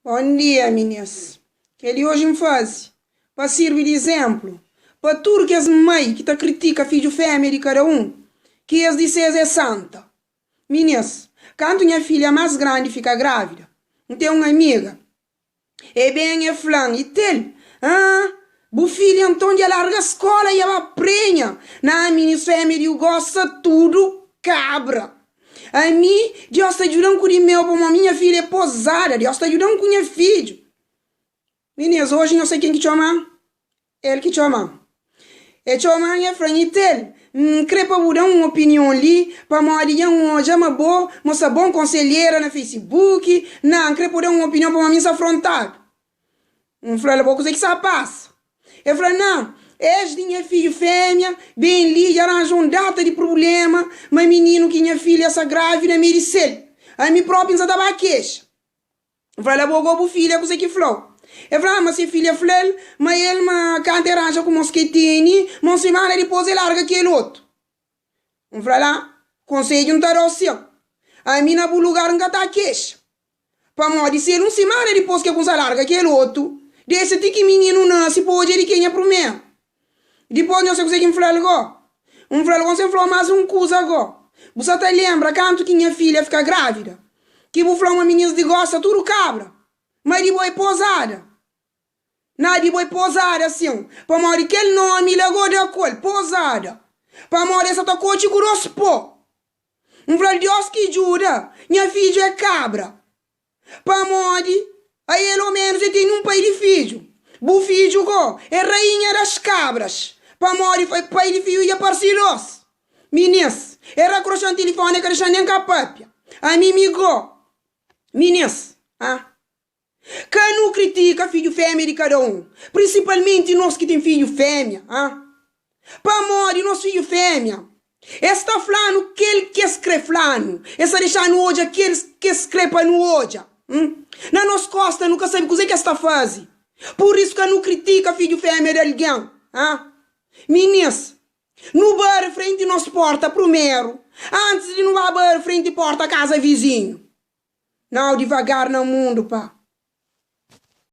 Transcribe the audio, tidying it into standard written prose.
Bon dia minis. Kel-li oji N faze pa sirbi di izénplu pa tudu kes mai ki ta kritika fidju-fémia di kada un ki es di ses é santa. Minis, kantu nha filha más grandi fika grávida, N ten un amiga, e ben e fla-m, Itel, ah, bu filha nton dja larga skóla i e ba prenha. Ná, minis, fémia di gosta tudu kabra. Ami, Diós ta djuda-m ku di meu, pamodi mi nha filha é pozada, Diós ta djuda-m ku nha fidju. Minês, oji nhos sabe ken ki txoma-m? El ki txoma-m. E txoma-m e fla-m, Itel, N kre pa bu da-m un opinion li, pamodi dja N odja ma bo, ma sta bon konselhera na Facebook, na, N kre pa bu da-m un opinion pamodi mi N sta afrontadu. N fla-l, Bo kuzê ki sta pasa? El fla, Nan, es di nha fidju fémia ben li dja ranja un data di prubléma ma mininu ki nha filha sta grávida ma é di sel. Ami própi N sa ta ba kexa. N fla-l, Abo gó bu filha kuzê ki fla-u? El fla, Ma se filha fla-l ma el ma kantu el ranja ku mos ki el tene, ma un simana dipôs el larga kel otu. N fla-l, Ah, konsedju N ta da-u sin. Ami na bu lugar N ka ta kexa. Pamodi si el un simana dipôs ki el kumsa larga kel otu, dexa ti ki mininu nase pa odja di kenha prumeru. Dipôs nhos sabe kuzê ki N fla-l gó? N fla-l, Gósi N fla-u más un kuza gó. Bu sa ta lenbra kantu ki nha filha fika grávida, ki bu fla-m ma minis di gósi sta tudu kabra, ma di bo é pozada? Na di bo é pozada sin, pamodi kel nómi la gó da ku el, pozada. Pamodi el sa ta kotxi ku dos pó. N fla-l, Diós ki djuda, nha fidju é kabra. Pamodi ael oménus e tene un pai di fidju. Bu fidju gó é rainha das kabras. Pamodi pai di fidju dja parse dos. Minís, e rakroxa-m tilifóni e ka dexa-m nen ka papia. Ami mi gó. Minís, ah. Ka nu kritika fidju fémia di kada un, prinsipalmenti nos ki ten fidju fémia. A Pamodi nos fidju fémia, es ta fla-nu kel ki es krê fla-nu, es ta dexa-nu odja kel ki es krê pa nu odja. Na nos kósta nu ka sabe kuzê ki es ta faze. Pur isu, ka nu kritika fidju fémia di algen. A Minís, nu bari frenti nos pórta primeru, antis di nu ba bari frenti pórta kaza vizinhu. Nau, divagar na mundu, pá.